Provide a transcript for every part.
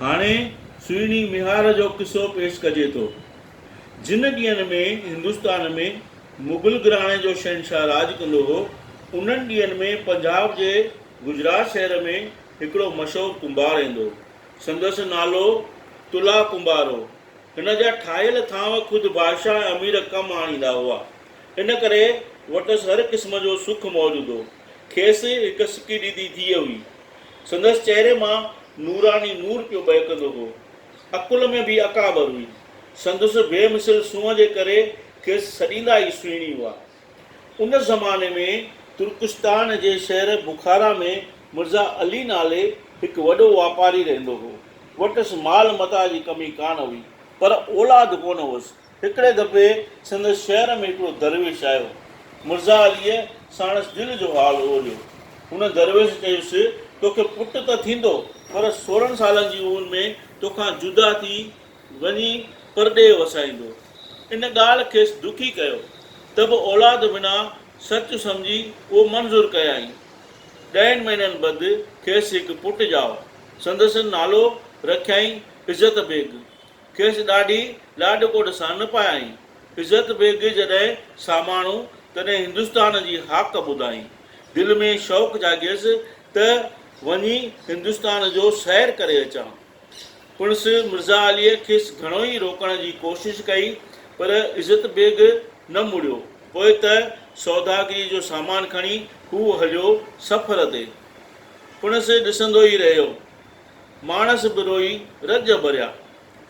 هاڻي سهڻي ميهار جو قصو پيش ڪجي ٿو. جن ڏينهن ۾ هندستان ۾ مغل گهراڻي جو شهنشاهه راڄ ڪندو هو، انهن ڏينهن ۾ پنجاب جي گجرات شهر ۾ هڪڙو مشهور ڪنڀار ايندو. سندس نالو تلا ڪنڀار هو. هن جا ٺاهيل ٿانو خود بادشاهه ۽ امير ڪم آڻيندا هئا. ان ڪري وٽس هر قسم جو سک موجود هو. کيس هڪ سڪيڏيدي ڌيء هئي. سندس چهري مان نوراني نور پيو ٻهڪندو هو. عقل ۾ به اڪابر هئي. سندس بي مثل سونهن جي ڪري کيس سڏيندا ئي سهڻي هئا. ان زماني ۾ ترڪستان جي شهر بخارا ۾ مرزا علي نالي هڪ وڏو واپاري رهندو هو. وٽس مال متاع جي ڪمي ڪانه هئي، پر اولاد ڪونه هئس. هڪڙي دفعي سندس شهر ۾ هڪڙو درويش آيو. مرزا عليء ساڻس دل جو حال اوريو. هن درويش چيس، توکي پٽ ته ٿيندو، پر 16 سالن جي عمر ۾ توکان جدا ٿي وڃي پرڏيهه وسائيندو. ان ڳالهه کيس دکي ڪيو، ته به اولاد بنا سچ سمجهي اهو منظور ڪيائين. ڏهن مهينن بعد کيس هڪ پٽ ڄائو. سندس نالو رکيائين عزت بيگ. کيس ڏاڍي لاڏ ڪوڏ سان نپايائين. عزت بيگ جڏهن ساماڻو، تڏهن هندستان جي هاڪ ٻڌائين. دل ۾ شوق جاڳيس ته وڃي هندستان جو سير ڪري اچان. پڻس مرزا عليء کيس گهڻو ئي روڪڻ جي ڪوشش ڪئي، پر عزت بيگ نه مڙيو. پوء ته سوداگريء جو سامان کڻي هو هليو سفر تي. پڻس ڏسندو ئي رهيو. ماڻس به روئي رڄ ڀريا.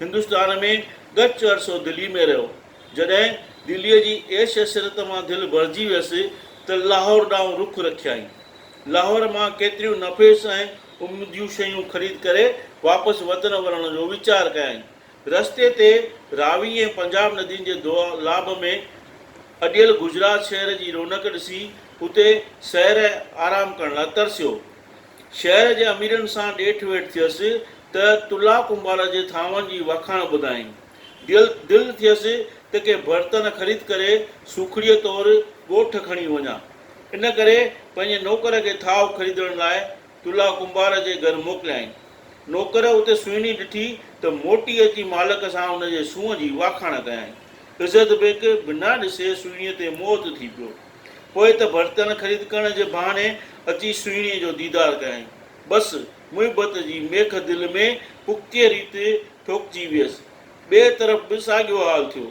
هندستان ۾ ڳچ عرصو دلي ۾ رهيو. جڏهن دليء جي عيش عشرت مان دل ڀرجي ويس ته لاهور ڏانهن رخ رکيائين. لاهور مان ڪيتريون نفيس ۽ عمديون شيون خريد ڪري واپس وطن ورڻ جو ويچار ڪيائين. رستي تي راوي ۽ پنجاب ندين جي دولاب ۾ اڏيل گجرات شهر جي رونق ڏسي اتي سير ۽ آرام ڪرڻ لاء ترسيو. شهر جي اميرن سان ڏيٺ ويٺ ٿيس ته تلا ڪنڀار جي ٿانون جي واکاڻ ٻڌائين. دل ٿيس ته ڪي برتن خريد ڪري سوکڙيء طور ڳوٺ کڻي وڃان. ان ڪري پنهنجي نوڪر کي ٿانو خريدڻ لاء تلا ڪنڀار جي گهر موڪليائين. نوڪر اتي سهڻي ڏٺي ته موٽي اچي مالڪ سان ان جي سونهن جي واکاڻ ڪيائين. عزت بيگ بنا ڏسي سهڻيء تي موهت ٿي پيو. پوء ته برتن خريد ڪرڻ جي بهاني اچي سهڻيء جو ديدار ڪيائين. بس، محبت جي ميخ دل ۾ پختيء ريت ٺوڪجي ويس. ٻئي طرف به ساڳيو حال ٿيو.